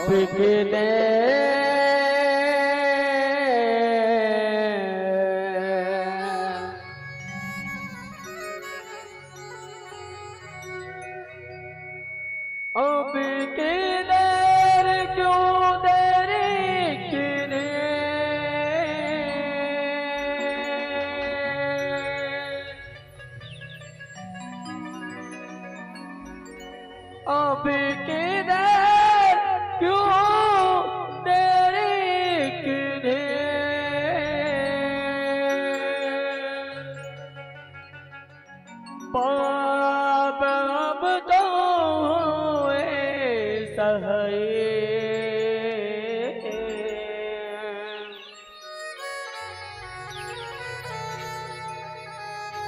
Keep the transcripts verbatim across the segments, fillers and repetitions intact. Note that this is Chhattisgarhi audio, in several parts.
बिकने। अब की देर क्यों देरी किने। अब की देर क्यों देरी किने। पाप अब तो होए सहाय।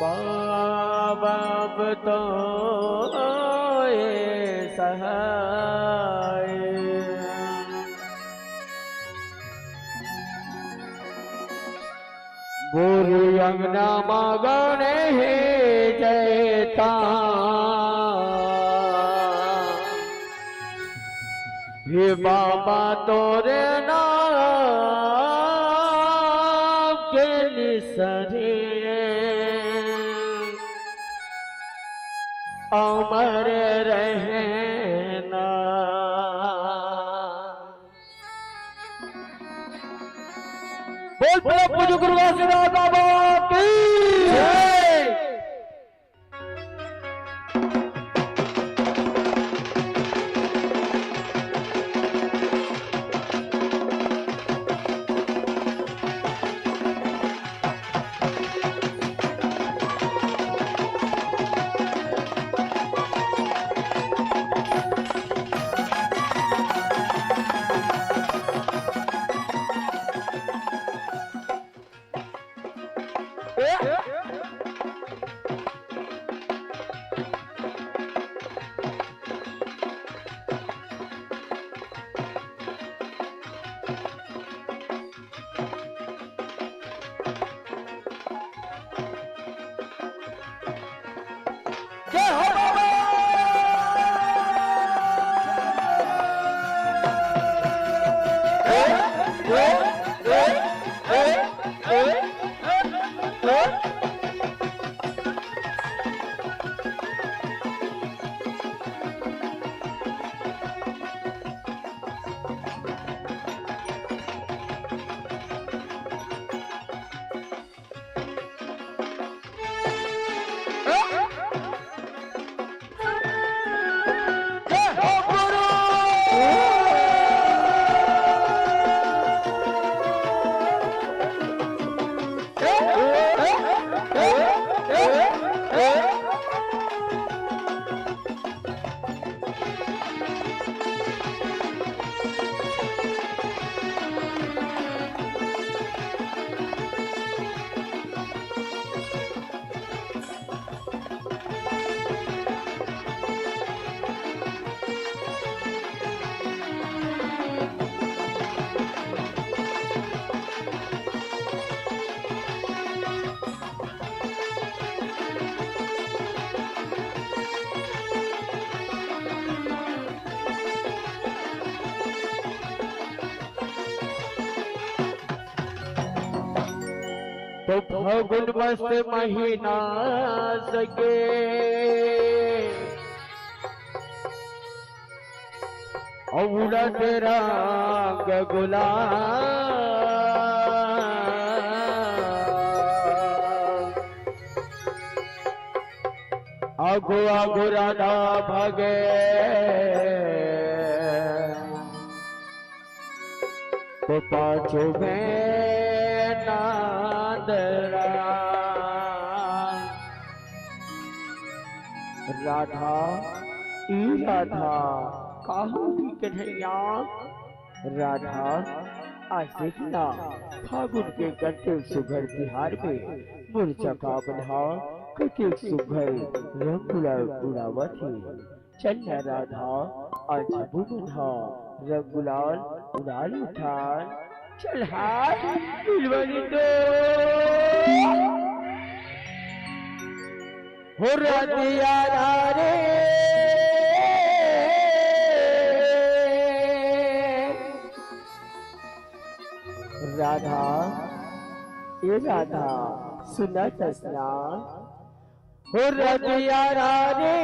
पाप अब तो होए सहाय। मोर अंगना म गौने हे जैता। हे बाबा तोरे नाम के निसरे अमर रहना। बोल, बोल, पूज्य गुरु घासीदास बाबा की जय। जय हो बाबा। तो फागुन मस्त महीना सके, अउ उड़त रंग गुलाल। आगू आगू राधा भागे, तो पाछू में नंद राम। राधा, ई राधा, का होही कन्हैया? राधा, आज देख ना, फागुन के कतेक सुघर तिहार में मोर चका मन ह कतेक सुघर रंग गुलाल उड़ावत हे। चल ना राधा, आज हमू मन ह रंग गुलाल उड़ा लेथन। चल हाय, दिलवाली तो। हो रतिया रे। राधा, सुना तसना। हो रतिया रानी,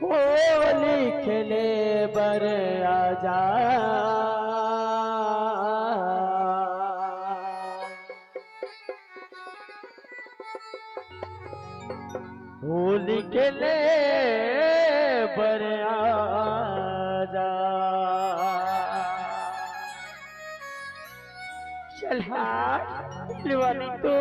होली खेले बर आजा। होली खेले बर आजा। चल हट, दिलवाली तो।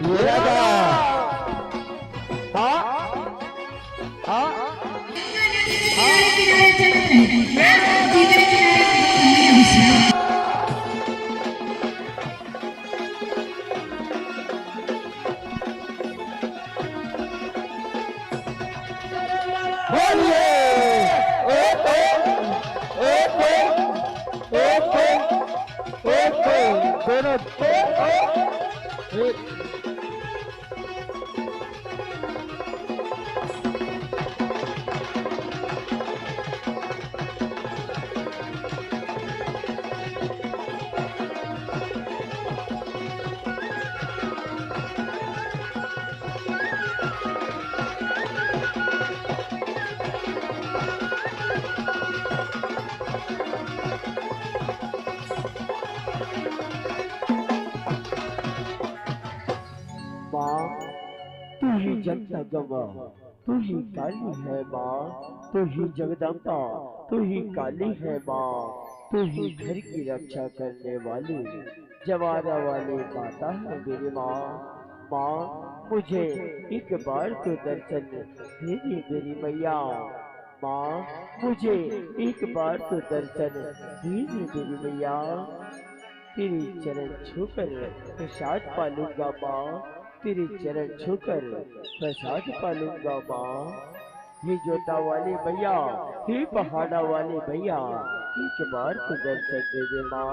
ये रहा। हाँ। हाँ। बोलिए। ओके, ओके, ओके, ओके, दोनों तो, ओ, ए, माँ, तू ही जग का गवा, तू ही काली है माँ, तू ही जगदम्बा, तू ही काली है माँ, तू ही घर की रक्षा करने वाली, जवारा वाली माता है मेरी माँ। माँ, मुझे एक बार तो दर्शन दे दे मेरी मैया। माँ, मुझे एक बार तो दर्शन दे दे मेरी मैया। तेरे चरण छूकर प्रसाद पालूंगा माँ, तेरे चरण छूकर प्रसाद पालूंगा माँ। हे जोता वाली मैया, हे पहाड़ा वाली मैया, एक बार तो दर्शन दे दे माँ,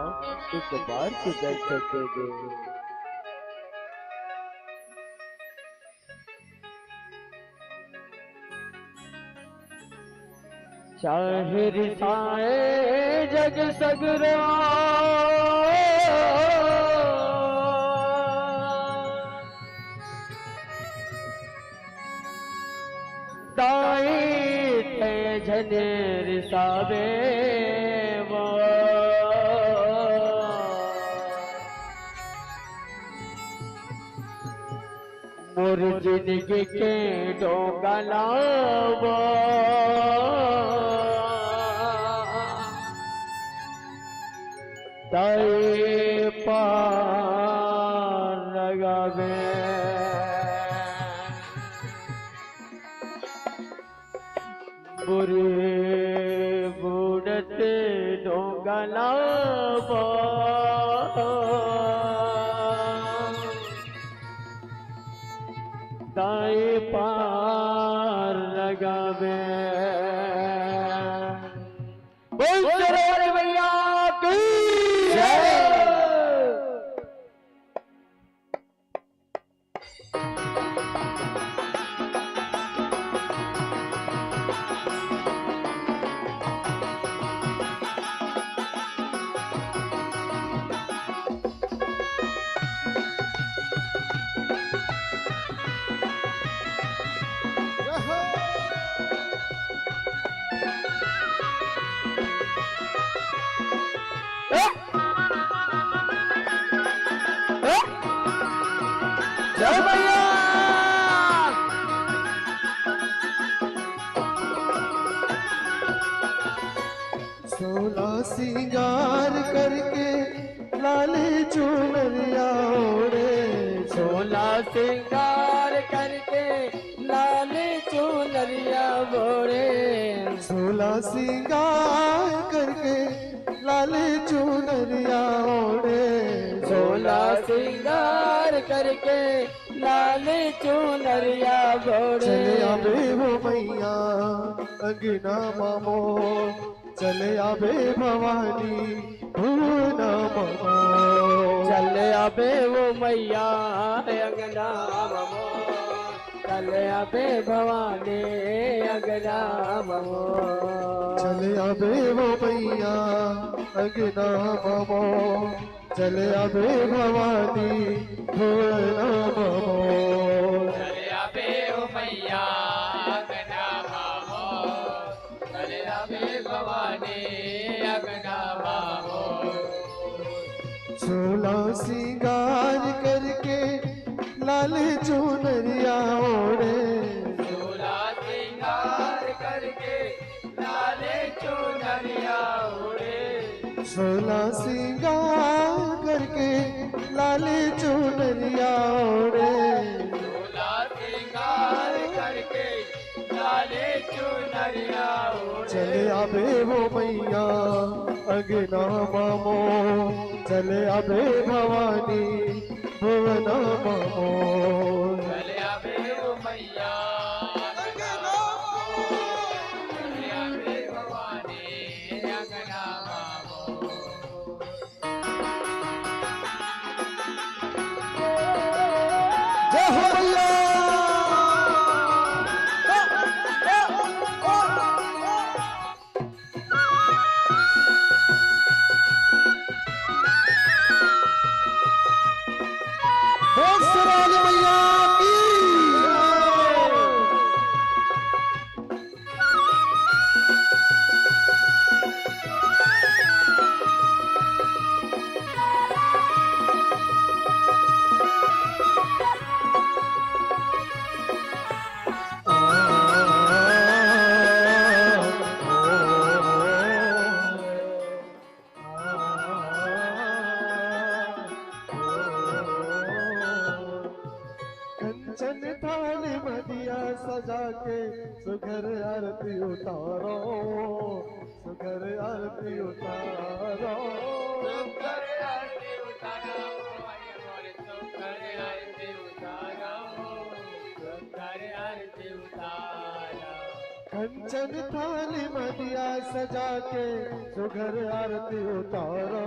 एक बार तो दर्शन दे दे। चाहे रिसाए जग सगरो, दाई ते झन रिसावे वो। मोर जिनगी के डोंगा लावा, दाई पार लगावे। बुरे बूड़त डोंगा लावा, दाई पार लगावे। बोल सरवर भैया की जय। चुनरिया ओढ़े। सोला सिंगार करके लाल चुनरिया ओढ़े। सोला सिंगार करके लाल चुनरिया ओढ़े। सोला सिंगार करके लाल चुनरिया ओढ़े। चले आबे वो मैया अंगना मामो। चले आबे भवानी भुवना मामो। चले आबे वो मैया अंगना मामो। चले आबे भवानी अंगना मामो। चले आबे वो मैया अंगना मामो। चले आबे भवानी भुवना मामो। चले आबे वो मैया अंगना मामो। चले आबे भवानी अंगना मामो। सोला सिंगार करके लाल चुनरिया ओढ़े। सोला सिंगार करके लाल चुनरिया ओढ़े। सोला सिंगार करके लाल चुनरिया ओढ़े। सोला सिंगार करके लाल चुनरिया ओढ़े। चले आबे वो मैया अंगना मामो। चले आबे भवानी भुवना मामो। चले आबे वो मैया अंगना मामो। चले आबे भवानी अंगना मामो। जय हो मैया। बोल शेरावाली मैया की। कंचन थाली म दिया सजा के सुघर आरती उतारो, सुघर आरती उतारो। सुघर आरती उतारो, सुघर आरती उतारो, सुघर आरती उतारो। कंचन थाली म दिया सजा के सुघर आरती उतारो,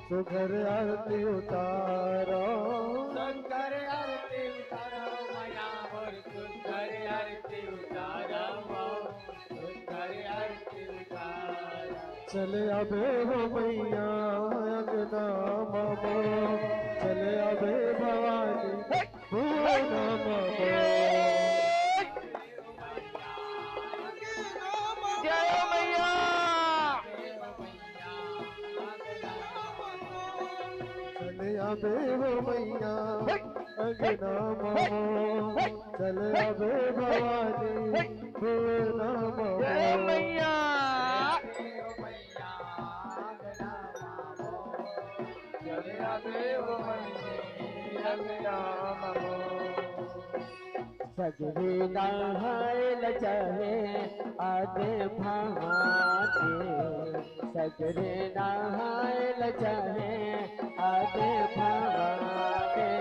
सुघर आरती उतारो। सुघर आरती उतारो मैया मोर, सुघर आरती उतारो, सुघर आरती उतारो। चले आबे हो मैया अंगना मामो, चले आबे भवानी भुवना मामो। जय मैया। चले आबे हो मैया अंगना मामो, चले आबे भवानी भुवना मामो। जय मैया। चले आबे हो मैया अंगना मामो। सगरे नहाय ल चाहे आदे भवानी, सगरे नहाय ल चाहे आदे भवानी।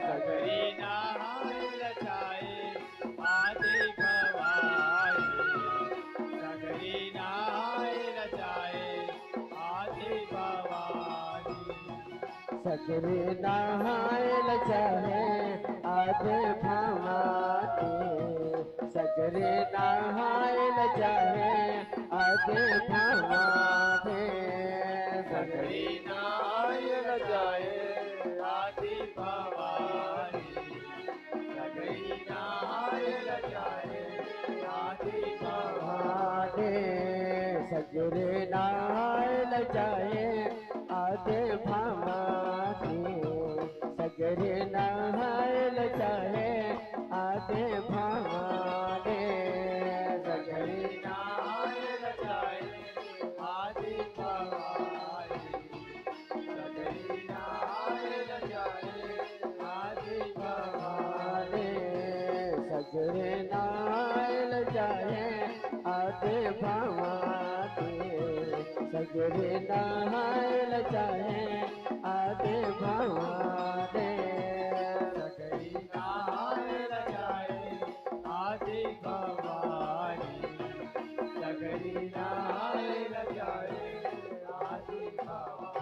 सगरे नहाय ल चाहे आदे भवानी, सगरे नहाय ल चाहे आदे भवानी। सगरे नहाय ल चाहे आदे भवानी, सगरे नहाय ल चाहे आदे भवानी। सगरे नहाय ल चाहे आदे भवानी, सगरे नहाय ल चाहे आदे भवानी। सगरे नहाय ल चाहे आदे भवानी, सगरे नहाय ल चाहे आदे भवानी। सगरे नहाय ल चाहे आदे भवानी। सगरे नहाय ल जाए आदि भवानी, सगरे नहाय ल जाए आदि भवानी। सगरे नहाय ल जाए आदि भवानी, सगरे नहाय ल जाए आदि भवानी।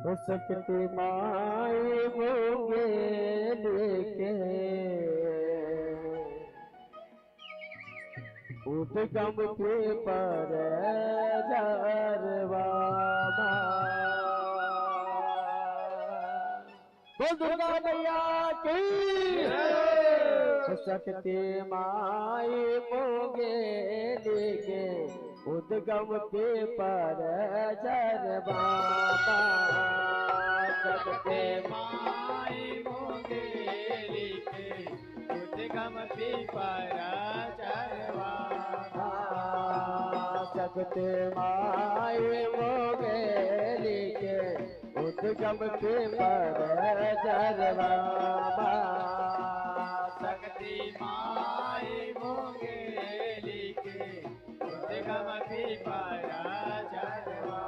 ओ सकती माई मुंगेली के उद्गम पीपर जरवा मा। बोल दुर्गा मैया की। जय। सकती माई मुंगेली के उद्गम पीपर जरवा मा। सकती माई मुंगेली के उद्गम पीपर जरवा मा। सकती माई मुंगेली के उद्गम पीपर जरवा मा। सकती माई मुंगेली के उद्गम पीपर जरवा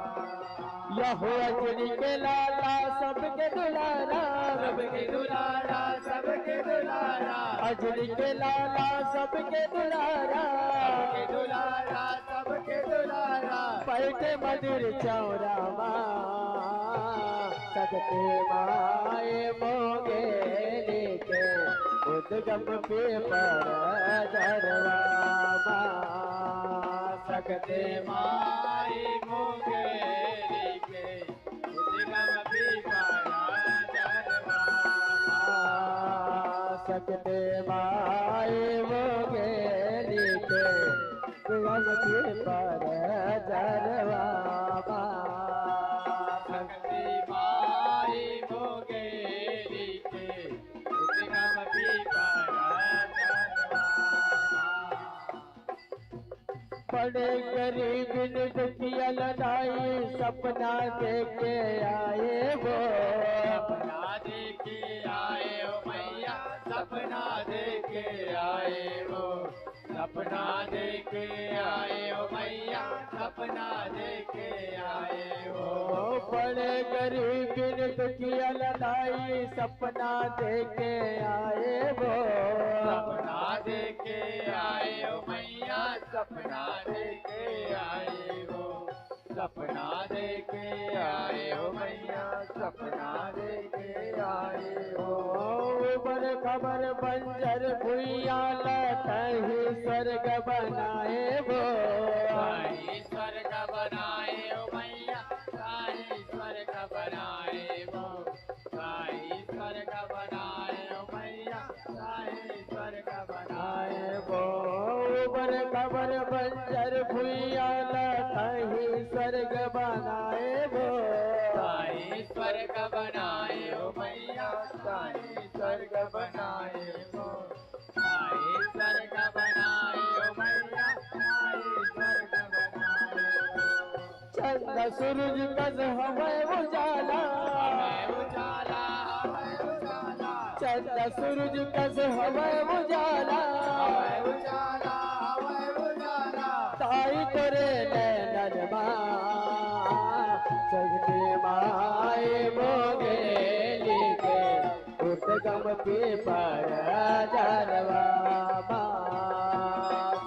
मा। या हो अंजनी के लाला सबके दुलारा, सबके दुलारा, सबके दुलारा। अंजनी के लाला सबके दुलारा, सबके दुलारा, सबके दुलारा। बैठे मंदिर चौरा मा। सकती माई मुंगेली के उद्गम पीपर जरवा मा। सकती माई मुंगेली के उद्गम पीपर जरवा मा। सकती माई मुंगेली के उद्गम पीपर जरवा मा। सकती माई मुंगेली के उद्गम पीपर जरवा मा। बड़े गरीब दुखिया लड़ाई सपना देके आए वो। सपना देके आए हो मैया, सपना देके आए हो। सपना देके आए हो मैया, सपना देके आए हो। बड़े गरीब दुखिया लड़ाई सपना देके आए वो। सपना देके आए हो मैया, सपना देके आए हो। सपना देके आए हो मैया, सपना देके आए हो। उबड़ खाबड़ बंजर भुइयां ला तहीं स्वर्ग बनाए वो। तहीं स्वर्ग बनाए हो मैया, तहीं स्वर्ग बनाए वो। तहीं स्वर्ग बनाए हो मैया, तहीं स्वर्ग बनाए वो। उबड़ खाबड़ बंजर भुइयां ला तहीं स्वर्ग बनाए वो। तहीं स्वर्ग बनाए हो मैया, तहीं स्वर्ग बनाए वो। तहीं स्वर्ग बनाए सूरज कस हवय उजाला, हवय उजाला, हवय उजाला। चंदा सूरज कस हवय उजाला, हवय उजाला, हवय उजाला। ताई तोरे नैनन मा, जगती माई मोगेली के, उद्गम पीपर जरवा मा।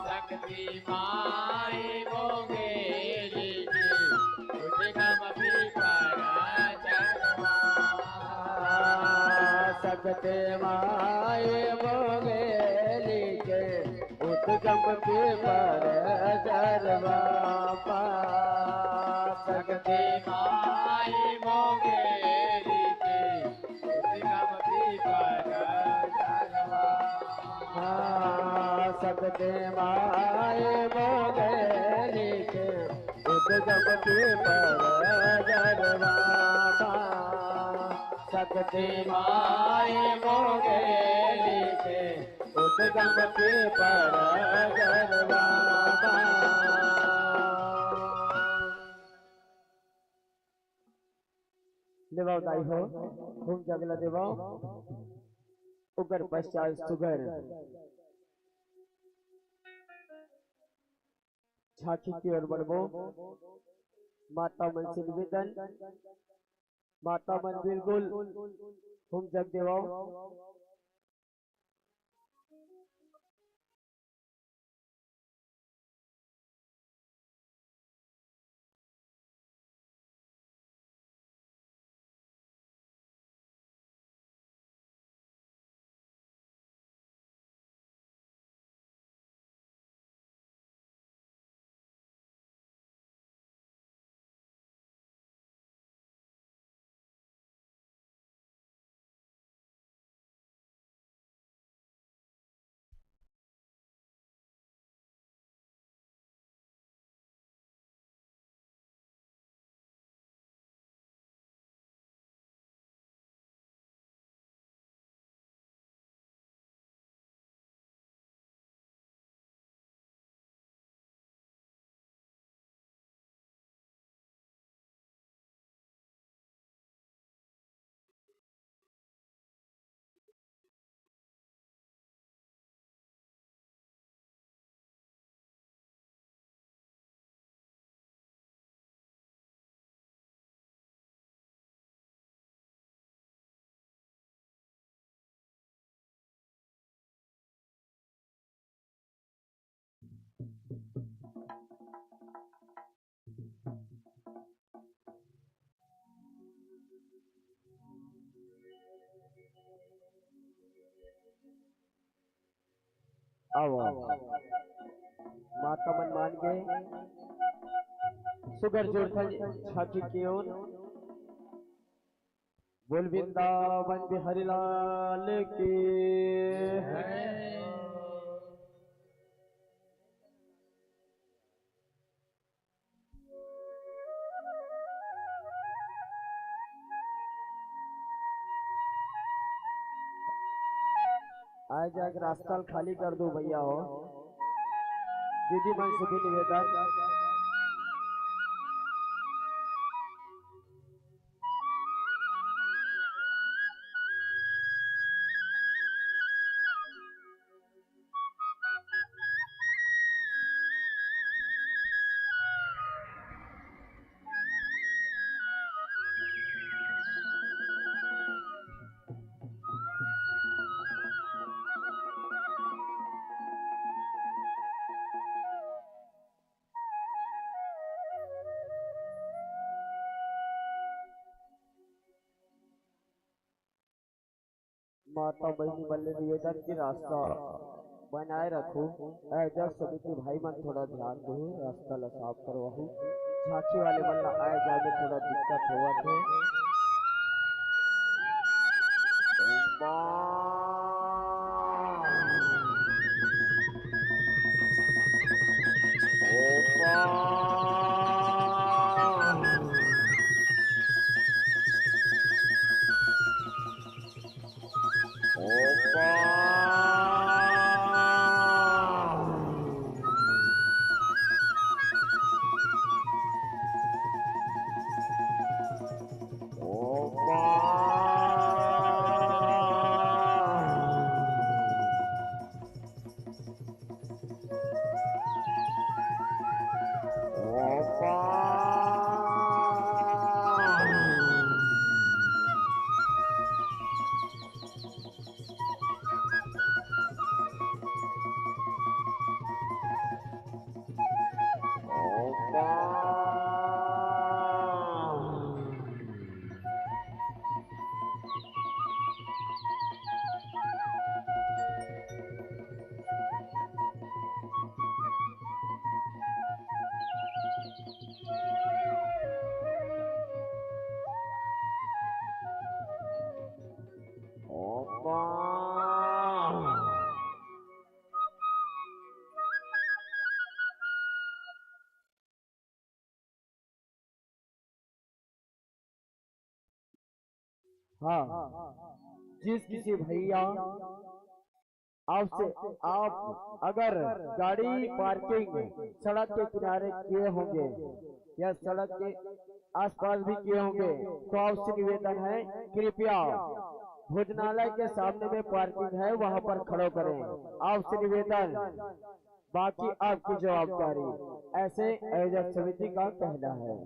जगती माई मोगेली के, उद्गम पीपर जरवा। जगती माई मोगेली के, उद्गम पीपर जरवा मा। जगती माई मोगेली के, उद्गम पीपर जरवा। हाँ, जगती माई मोगेली के, उद्गम पीपर जरवा मा। जगती माई मोगेली के, उद्गम पीपर जरवा मा। लेवाव दाई हो, हूम जग ल देवाव, ओकर पश्चात सुघर झांकी के ओर बढ़बो। माता मन से निवेदन, माता मन बिल्कुल हूम जग देवाव। आवव, माता मन मान के सुघर जोरथन झांकी के ओर। बोल वृंदावन बिहारी लाल की। आए जाके रास्ता ल खाली कर दो भैया हो। दीदी मन से भी निवेदन। माता बहिनी मन ले निवेदन के रास्ता बनाए रखू। आयोजक समिति भाई मन थोड़ा ध्यान दू, रास्ता ला साफ करवाहू। झांकी वाले मन ला आए जाए में थोड़ा दिक्कत होवत हे। हाँ, जिस किसी भैया आपसे, आप अगर गाड़ी पार्किंग सड़क के किनारे किए होंगे या सड़क के आसपास भी किए होंगे, तो आपसे निवेदन है, कृपया भोजनालय के सामने में पार्किंग है, वहां पर खड़ो करें। आपसे निवेदन, बाकी आपकी जवाबदारी, ऐसे आयोजक समिति का कहना है।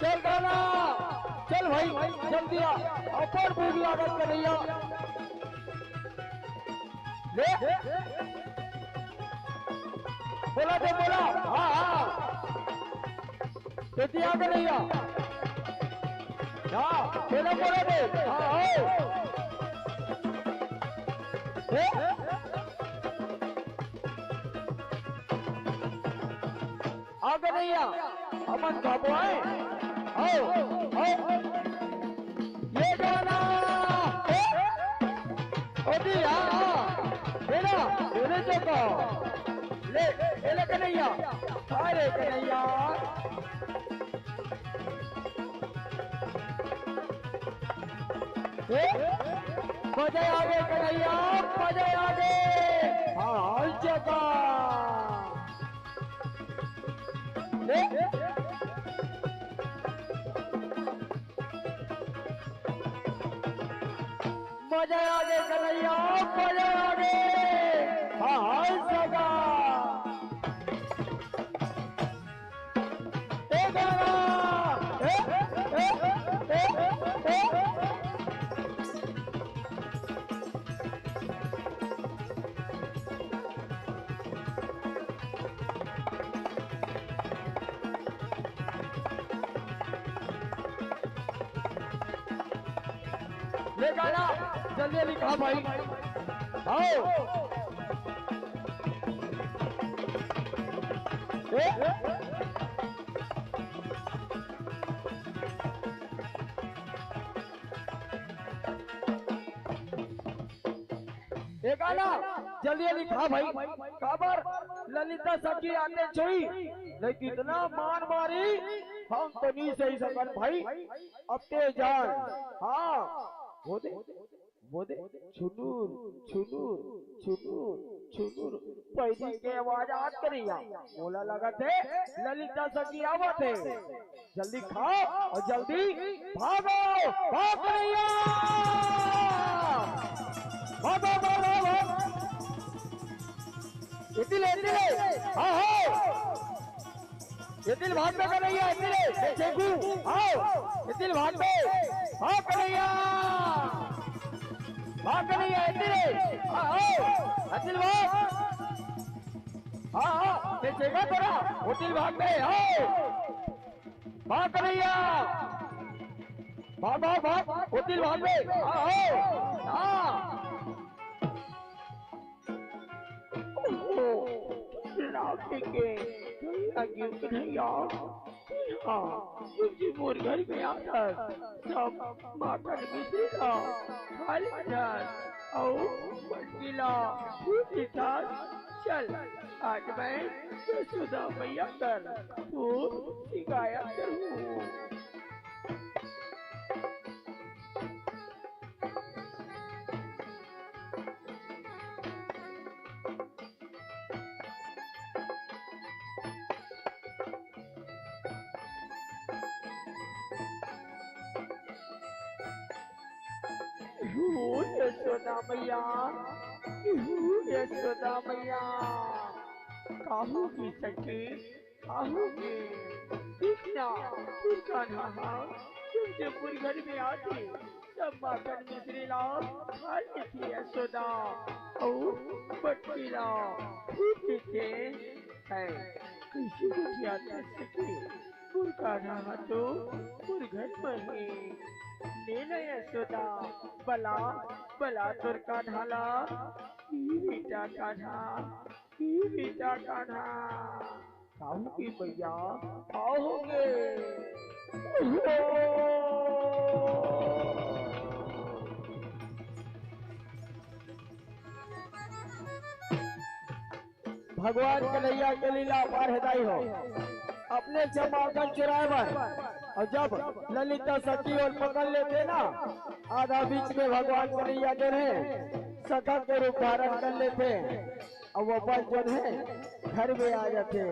चल गाना, चल भाई, जल्दी आ, अपन भूख लागत कन्हैया। ले, बोला दे, बोला, हाँ, हाँ। खेती आ कन्हैया। हाँ, बोला, बोला दे, हाँ, हाँ। ए? आ कन्हैया, हमन खाबो आए। आओ, आओ। ये गाना, ए? ओदी, हाँ, हाँ। तेरा, तेरे चौका। ले, ले, ले कन्हैया। अरे कन्हैया। ए? मजा आ गया कन्हैया, मजा आ गया। हाँ, हर जगह। ए? मजा आ गया कन्हैया, मजा आ गया। हाँ, हाँ, सदा। ए गाना, ए, ए, ए, ए। ले गाना, जल्दी लिखा भाई। आओ। ए? ए गाना, जल्दी लिखा भाई। काबर ललिता सखी आते छुई, नहीं कितना मार मारी, हम तो नहीं सही सकन भाई। अब ते जान, हाँ, वो दे, वो दे, छुनुर, छुनुर, छुनुर, छुनुर, पैदी के आवाज आत करिया। मोला लगत हे, ललिता सखी आवत हे। जल्दी खाओ और जल्दी भागो, भाग कन्हैया। भागो, भागो, भागो। इतने, इतने। हाँ, हाँ। एती ले भागबे कन्हैया, एती ले, ए चेकू, आओ, एती ले भागबे, भाग कन्हैया, भाग कन्हैया, एती ले, आओ, एती ले भाग, हाँ, हाँ, ए चेका तोरा, ओती ले भागबे, आओ, भाग कन्हैया, भाग, भाग, भाग, ओती ले भागबे, आओ, हाँ। ओहो, राम जी के कन्हैया, हाँ, तुम जी मोर घर में आकर सब माखन मिश्री ला खा लेथन, अउ बटकी ला पी लेथन। चल, आज मैं यशोदा मैया कर तोर शिकायत करूँ। हो यशोदा मैया, हो यशोदा मैया, काहू की सखी, काहू के? देखना, तोर कान्हा ह जब जब मोर घर में आथे, सब माखन मिश्री ला खा लेथे यशोदा, अउ बटकी ला पी लेथे। है, कइसे गोठियाथे सखी? मोर कान्हा ह तो मोर घर में हे। ले ले यशोदा, बला, बला तोर कान्हा ला, ई बेटा कान्हा, ई बेटा कान्हा। खाहू गे भैया, खाहू गे। भगवान कन्हैया के लीला अपार हे दाई हो। अपने जमावतन चुराए बर, अउ जब ललिता सखी ओला पकड़ लेथे ना, आधा बीच में भगवान कन्हैया जो हे सखा के रूप धारण कर लेथे, अउ अपन जो हे घर में आ जाथे।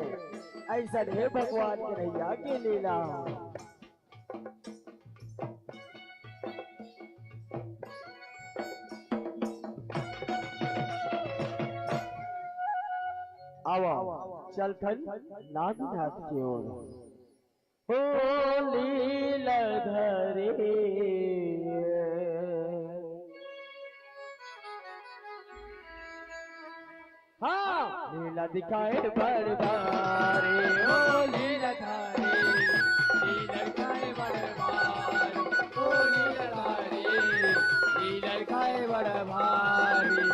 अइसन हे भगवान कन्हैया के लीला। आवा, चलथन नागनाथ के ओर। ओ लीलाधारी। हाँ। लीला दिखाए बर भारी, ओ लीलाधारी। लीला दिखाए बर भारी, ओ लीलाधारी। लीला दिखाए बर भारी।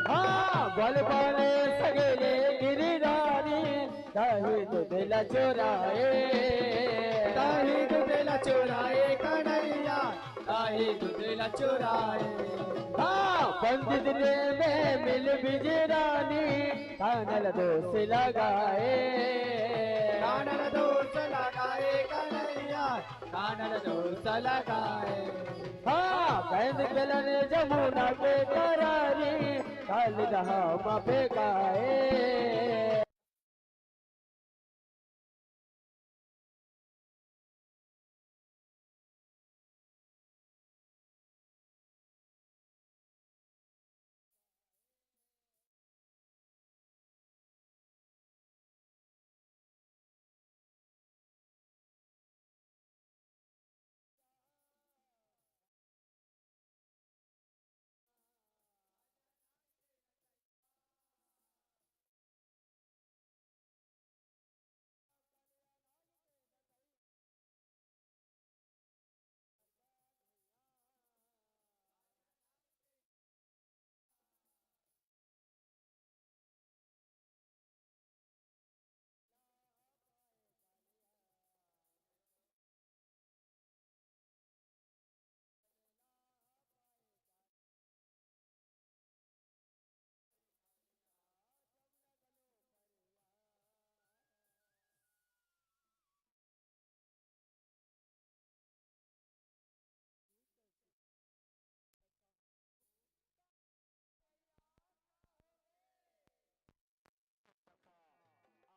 हाँ, बल बने सगेले गिरधारी, ताही दूध ला चोराए। ताही दूध ला चोराए कन्हैया, ताही दूध ला चोराए। हाँ, पंडित ने में मिल बिजरानी, कान्हा ला दोष लगाए। कान्हा ला दोष लगाए कन्हैया, कान्हा ला दोष लगाए। हाँ, बैंद बेलन जमुना के करारी, काल दहा मा फेंकाए।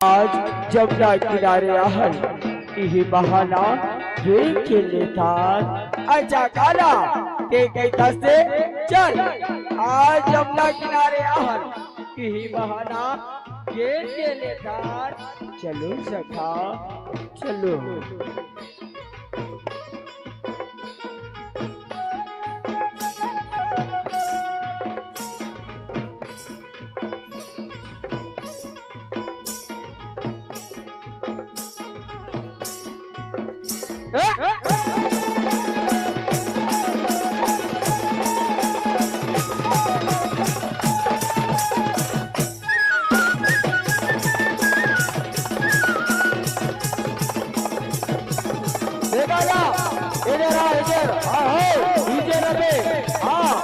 आज जमुना किनारे आहन, इही बहाना गेंद खेल लेथन। अच्छा काला, ते कहिथस ते चल, आज जमुना किनारे आहन, इही बहाना गेंद खेल लेथन। चलो सखा, चलो। देखा जा, इधर आ, इधर। हाँ, हो, इधर अबे। हाँ।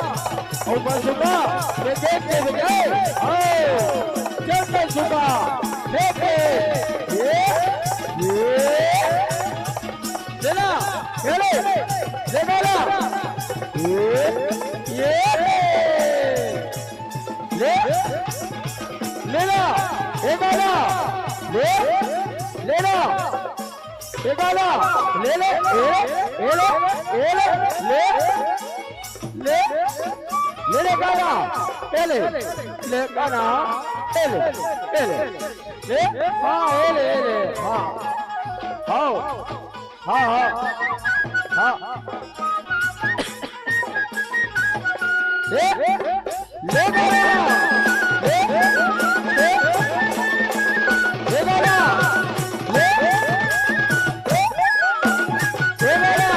ओ बसुका, ये देख के बजाए। आओ, चल बसुका, देख के। ये, ये। ले ला, ले ले, ले ला। ये, ये। ले, ले ला, ए ला, ले, ले ला, ए ला, ले ले, ए, ए ले, ए ले, ले, ले, ले ले काला, एले, ले गाना, एले, एले, ले, हाँ, एले, एले, हाँ, हाँ, हाँ, हाँ, हाँ, ले, ले गाना, ले, ले, ले गाना, ले, ले, ले गाना,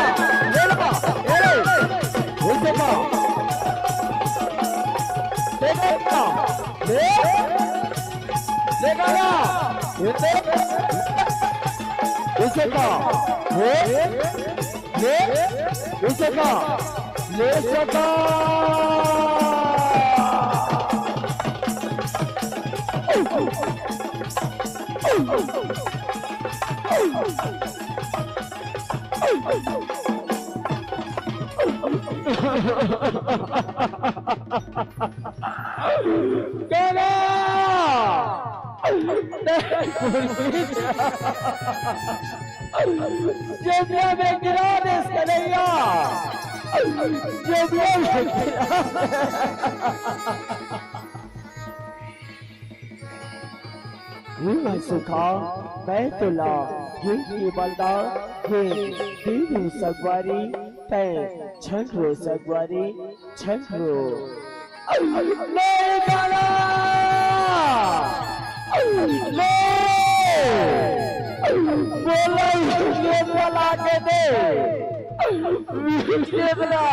ले ला, एले, उसे का, ले गाना, ले, ले गाना, ले, उसे का, ले, ले, उसे का, ले सका। काला! जंगल में गिरा देस कन्हैया, जंगल में गिरा। ए भाई सुखा, मैं तोला गेंद के बल ला, गेंद दे दूं संगवारी, तैं झन रो संगवारी, झन रो। नहीं गाना! नहीं! बोला ही गेंद ला के दे। गेंद ला।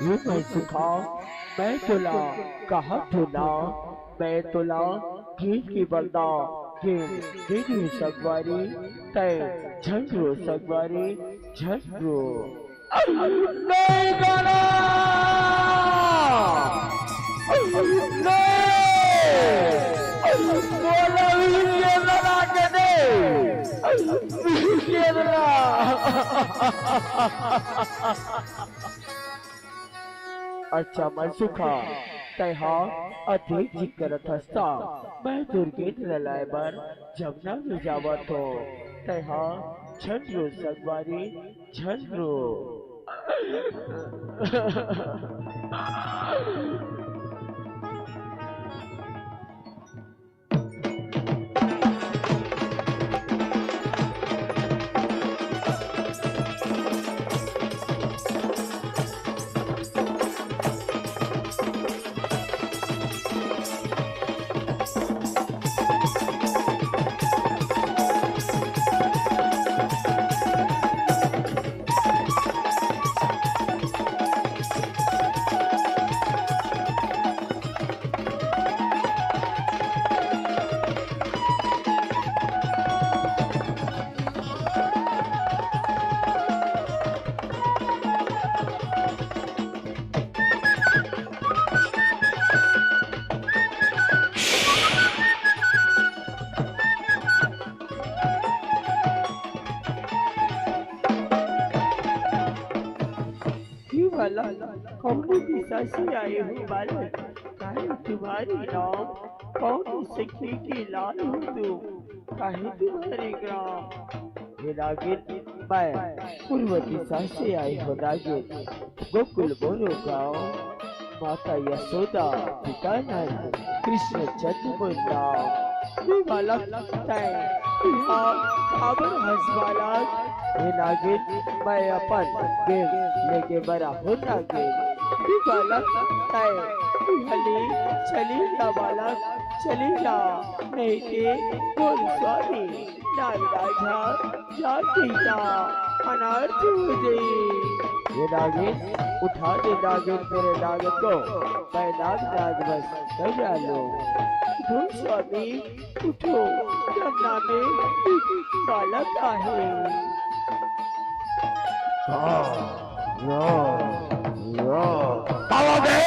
ए भाई सुखा, मैं तोला कहत हों ना, मैं तोला गेंद के बल ला, गेंद दे दूं संगवारी, तैं झन रो संगवारी, झन रो। नहीं गाना! नहीं! बोला ही गेंद ला के दे। गेंद ला। अच्छा मन सुखा, तैं हा अतेक जिद करत हस त मैं तोर गेंद ला लाय बर जमुना में जावत हों। तैं हा झन रो संगवारी, झन रो। ये वाला कौन दिशा से आए हो बालक? काहे तुम्हारी नाम कौन सखी के लाल हो तुम? काहे तुम्हारे ग्राम? हे नागिन, मैं पूर्व दिशा से आए हो नागिन। गोकुल मोरो गाँव, माता यशोदा, पिता नंद, कृष्ण जन्म नाम। हे बालक, तैं इहाँ काबर हस बालक? हे नागिन, मैं अपन गेंद लेके बर आहूँ नागिन। हे बालक, तैं इहाँ ले चली जा बालक, चली जा, नहीं ते तोर स्वामी नागराज ह जात कहिता अनर्थ हो जही। ये नागिन, उठा दे नागिन तेरे नाग को, मैं नाग नाग बस कर डालो। उठो स्वामी, उठो, जमुना में एक बालक आहे। हाँ, हाँ, हाँ। ताला दे।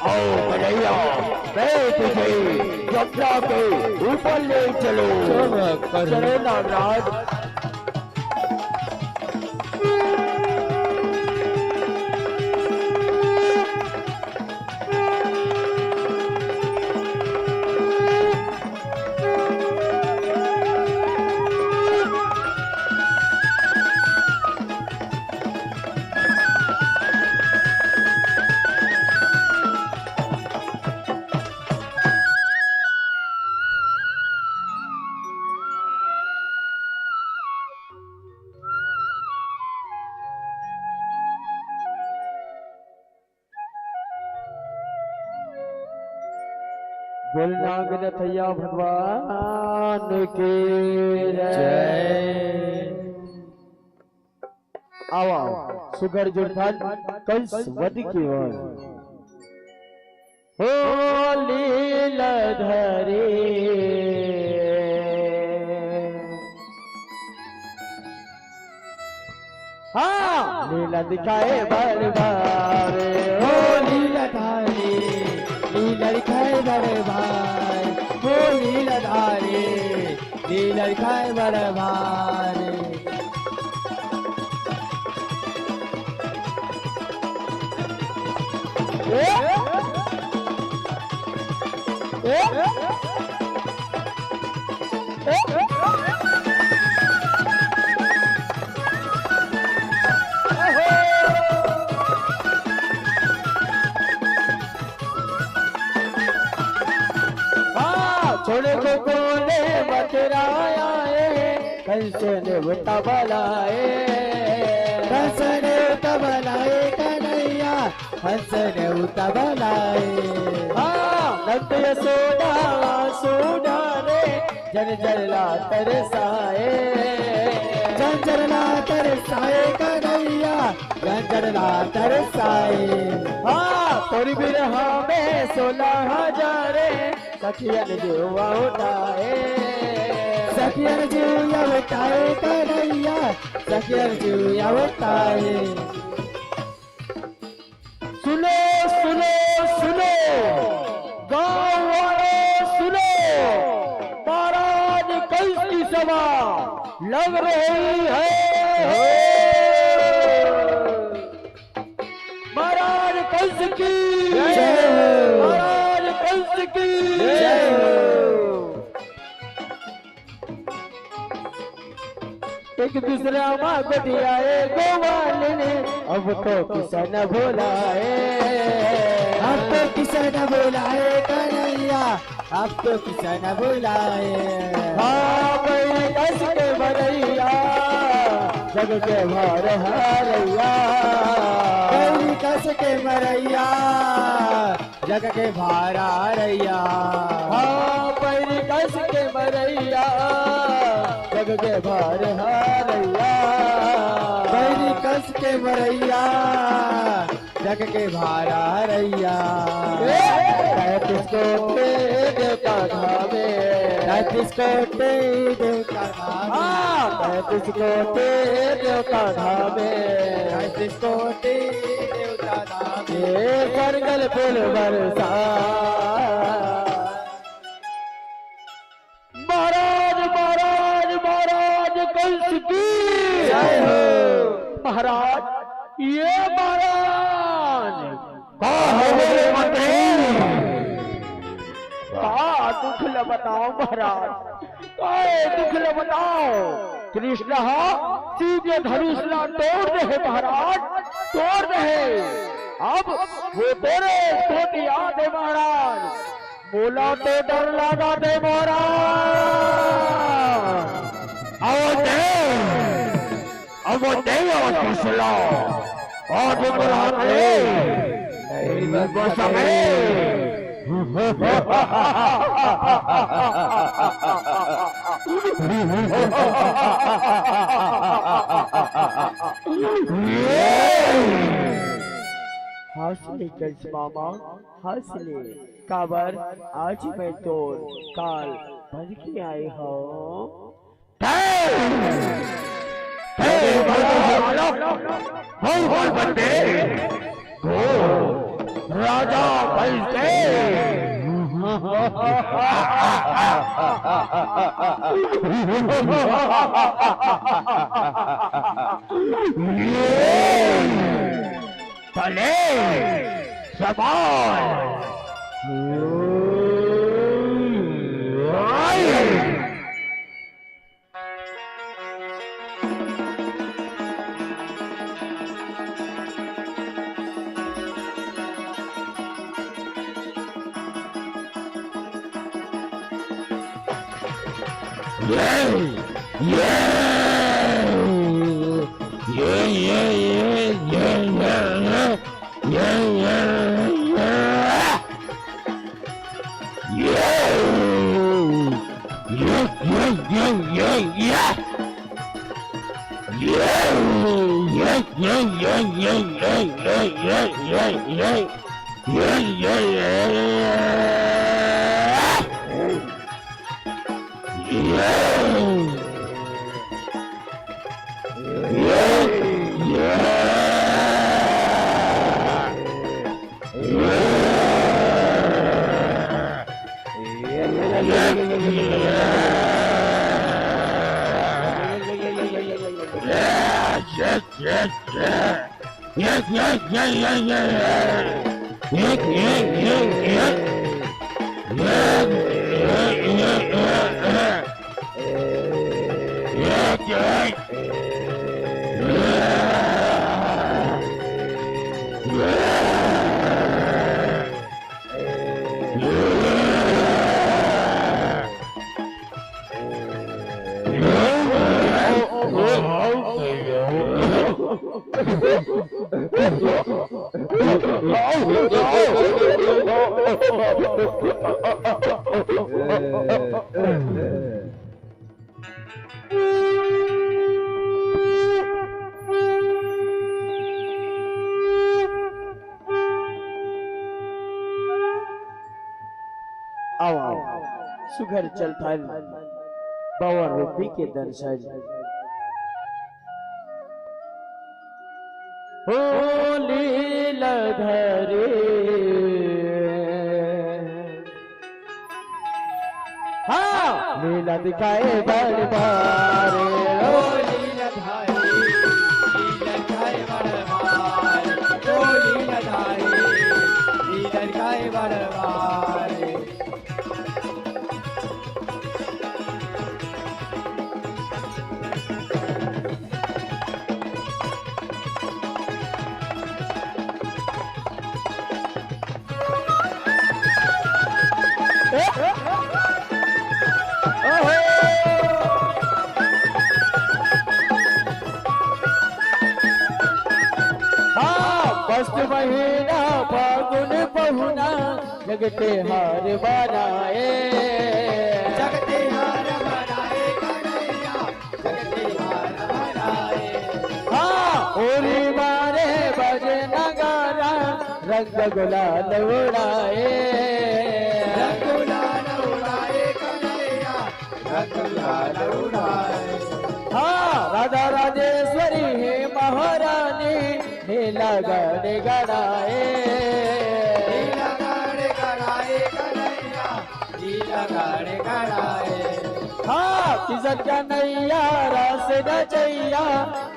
आओ कन्हैया, मैं तुझे यमुना के ऊपर ले चलो। चलो, कन्हैया। चलो नागराज। बोल नागनथैया भगवान की जय। जय। आवा, सुघर जुड़थन कंस वध के ओर। हो लीलाधारी। हाँ। लीला दिखाए बर बार, हो लीलाधारी। लीला दिखाए बर बार, हो लीलाधारी। लीला दिखाए बर बार। हाँ, छोड़ को कोने मथुरा आए, कंस ने उठा बुलाए। कंस ने उठा बुलाए कन्हैया, कंस ने उठा बुलाए। हाँ, नंद यशोदा आंसू डारे, जन जन ला तरसाए। जन जन ला तरसाए कन्हैया, जन जन ला तरसाए। हाँ, तोरी बिरहा में सोलह हजारे सखियन जुआ उठाए। सखियन जुआ उठाए कन्हैया, सखियन जुआ उठाए। सुनो, सुनो, सुनो, गांव वालों सुनो, महाराज कंस की सभा लग रही है। महाराज कंस की जय हो। महाराज कंस की जय हो। एक दूसरा मा गोठियाए गोवाल ने, अब तो किसन बोलाए। अब तो किसन बोलाए कन्हैया, अब तो किसन बोलाए। हाँ, बैरी कस के मरैया, जग के भार हारैया। बैरी कस के मरैया, जग के भार हारैया। हाँ, बैरी कस के मरैया, जग के भार हारैया। बैरी कस के मरैया, जग के भार हारैया। ए! तैंतीस कोटि देवता धामे। तैंतीस कोटि देवता धामे। हाँ, तैंतीस कोटि देवता धामे। तैंतीस कोटि देवता धामे। ए सरगल फूल बरसा। महाराज, महाराज, महाराज कंस की जय हो। महाराज, ये महाराज। का होगे रे मंत्री? का दुख ल बताओ महाराज, का दुख ल बताओ? कृष्ण ह शिव के धनुष ला तोड़ दे हे महाराज, तोड़ दे हे। अब वो तोरे कोट याद हे महाराज, मोला तो डर लागत हे महाराज। अवधेश, अवधेश, अवधेश ला, आज बुलाने नहीं बसमे। हंस ले कंस मामा, हंस ले। काबर आज मैं तोर काल बन के आए हूँ। हे! हे! हे! हे! राजा बन के। चले, सवाल। आओ, आओ, सुघर चलथन, भंवर रूपी के दर्शन। होली ल धरे। हाँ। लीला दिखाए बड़ बार। होली ल धरे, लीला दिखाए बड़ बार। होली ल धरे, लीला दिखाए बड़ बार। हाँ, मस्त महीना फागुन पहुना, जगते हार बनाए। जगते हार बनाए कन्हैया, जगते हार बनाए। हाँ, होरी मारे बजे नगारा, रंग गुलाल उड़ाए। रंग गुलाल उड़ाए कन्हैया, रंग गुलाल उड़ाए। हाँ, राधा राजेश्वरी हे महारानी, नीला गाड़े गड़ाए। नीला गाड़े गड़ाए कन्हैया, नीला गाड़े गड़ाए। हाँ, किशन कन्हैया रास नचैया,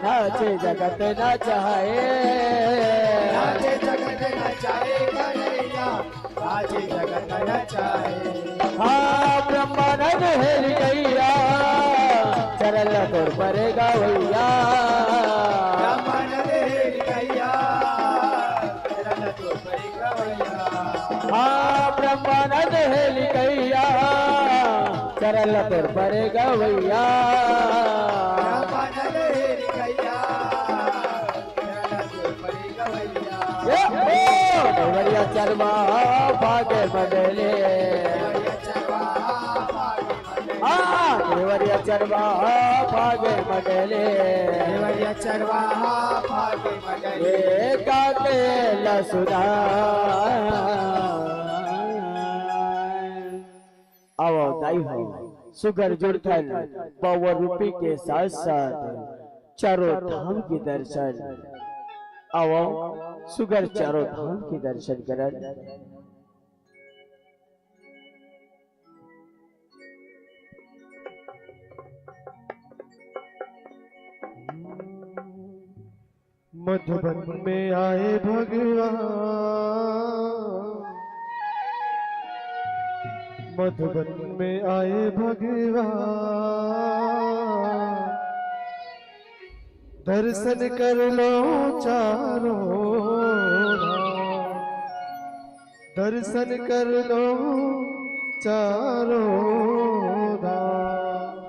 नाचे जगत नचाए। नाचे जगत नचाए कन्हैया, नाचे जगत नचाए। हाँ, ब्रह्मानंद हेरी गैया, चरण ला तोर परे गवैया। ब्रह्मानंद हेरी गैया, चरण ला तोर परे गवैया। हाँ, ब्रह्मानंद हेरी गैया, चरण ला तोर परे गवैया। ब्रह्मानंद हेरी गैया, चरण ला तोर परे गवैया। ए, ओ, देवरिया चरवाहा भागे मंडले। देवरिया चरवाहा भागे मंडले। हाँ, देवरिया चरवाहा भागे मंडले। देवरिया चरवाहा भागे मंडले। ए, गाके ला सुना। आवव दाई हो, सुघर जुड़थन बाबा रूपी के साथ साथ चारों धाम के दर्शन। आवव सुघर चारों धाम के दर्शन करन। मधुबन में आए भगवान, मधुबन में आए भगवान, दर्शन कर लो चारों धाम, दर्शन कर लो चारों धाम।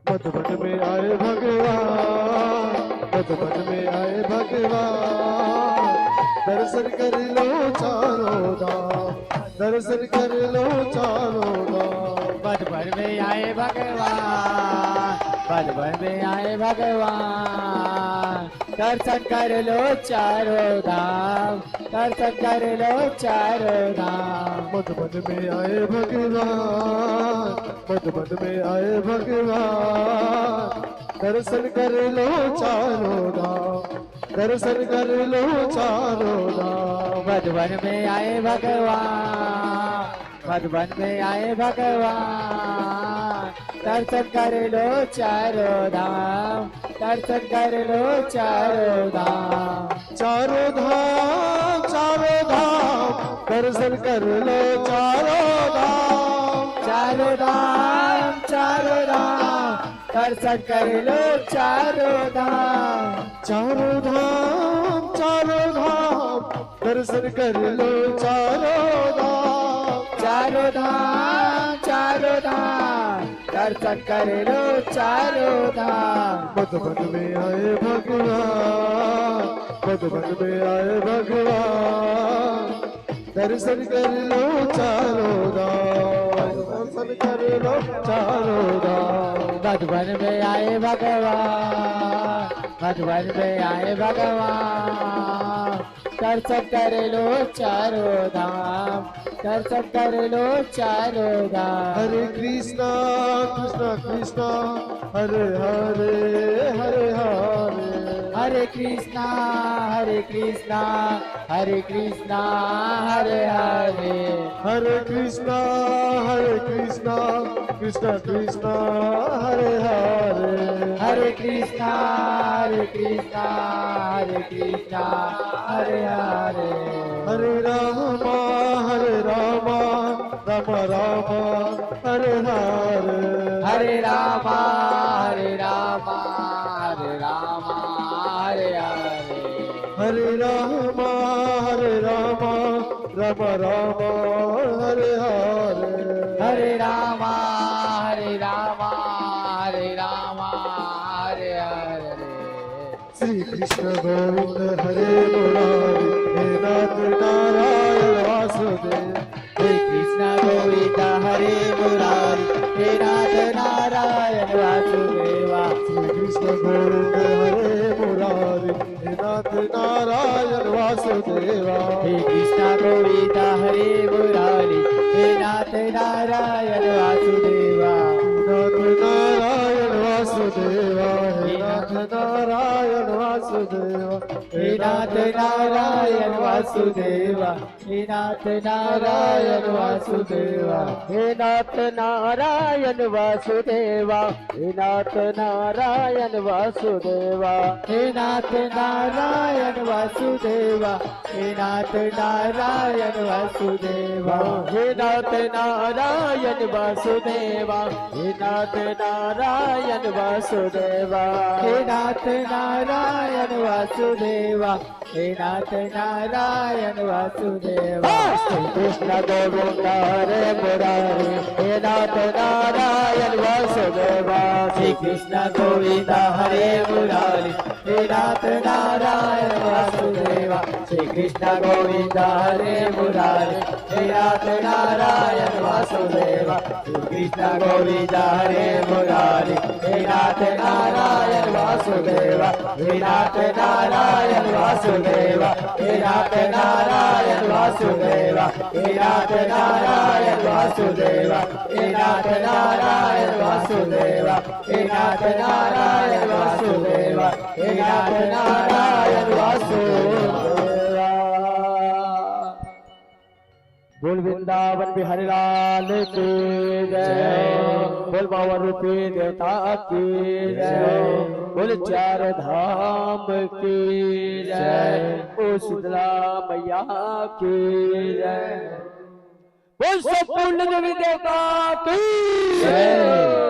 मधुबन में आए भगवान, मधुबन में आए भगवान, दर्शन कर लो चारों धाम, दर्शन कर लो चारों धाम। मधुबन में आए भगवान, मधुबन में आए भगवान, दर्शन कर लो चारों धाम, दर्शन कर लो चारों धाम। मधुबन में आए भगवान, मधुबन में आए भगवान, दर्शन कर लो चारों धाम, दर्शन कर लो चारों धाम। मधुबन में आए भगवान, मधुबन में आए भगवान, दर्शन कर लो चारों धाम, दर्शन कर लो चारों धाम। चारों धाम, चारों धाम, दर्शन कर लो चारों धाम। चारों धाम, चारों धाम, दर्शन कर लो चारों धाम। चारों धाम, चारों धाम, दर्शन कर लो चारों धाम। चारों धाम, चारों धाम, दर्शन कर लो चारों धाम। मधुबन में आए भगवान, मधुबन में आए भगवान, दर्शन कर लो चारों धाम, दर्शन कर लो चारों धाम। मधुबन में आए भगवान, मधुबन में आए भगवान, दर्शन कर लो चारों धाम, दर्शन कर लो चारों धाम। हरे कृष्णा, कृष्णा कृष्णा, हरे हरे, हरे हरे। हरे कृष्णा, हरे कृष्णा, हरे कृष्णा, हरे हरे। हरे कृष्णा, हरे कृष्णा, कृष्णा कृष्णा, हरे हरे। हरे कृष्णा, हरे कृष्णा, हरे कृष्णा, हरे हरे। हरे रामा, हरे रामा, रामा रामा, हरे हरे। हरे रामा, हरे रामा, हरे रामा, हरे हरे। हरे रामा, हरे रामा, रामा रामा, हरे हरे। हरे रामा, हरे रामा, हरे रामा, हरे हरे। श्री कृष्ण गोविंद हरे मुरारी, हे नाथ नारायण वासुदेव। हे कृष्ण गोविंद हरे मुरारी, हे नाथ नारायण वासुदेवा। श्री कृष्ण गोविंद हरे मुरारी, हे नाथ नारायण वासुदेवा। हे कृष्ण गोविंद हरे मुरारी, हे नाथ नारायण वासुदेवा। नाथ नारायण वासुदेवा, हे नाथ नारायण वासुदेवा। हे नाथ नारायण वासुदेवा। हे नाथ नारायण वासुदेवा। हे नाथ नारायण वासुदेवा। हे नाथ नारायण वासुदेवा। हे नाथ नारायण वासुदेवा। हे नाथ नारायण वासुदेवा। हे नाथ नारायण वासुदेवा। हे नाथ नारायण वासुदेवा। हे नाथ नारायण वासुदेवा। हे नाथ नारायण वासुदेवा। श्री कृष्ण गोविंद हरे मुरारी। हे नाथ नारायण वासुदेवा। श्री कृष्ण गोविंद हरे मुरारी। हे नाथ नारायण वासुदेवा। श्री कृष्ण गोविंद हरे मुरारी। हे नाथ नारायण वासुदेवा। श्री कृष्ण गोविंद हरे मुरारी। हे नाथ नारायण वासुदेवा। हे नाथ नारायण वासुदेवा। हे नाथ नारायण वासुदेवा। हे नाथ नारायण वासुदेवा। हे नाथ नारायण वासुदेवा। हे नाथ नारायण वासुदेवा। हे नाथ नारायण वासुदेवा। बोल वृंदावन बिहारी लाल की जय। जय। बोल बाबा रूपी देवता की जय। जय। बोल चार धाम की जय। जय। बोल शीतला मैया की जय। बोल संपूर्ण देवी देवता की जय।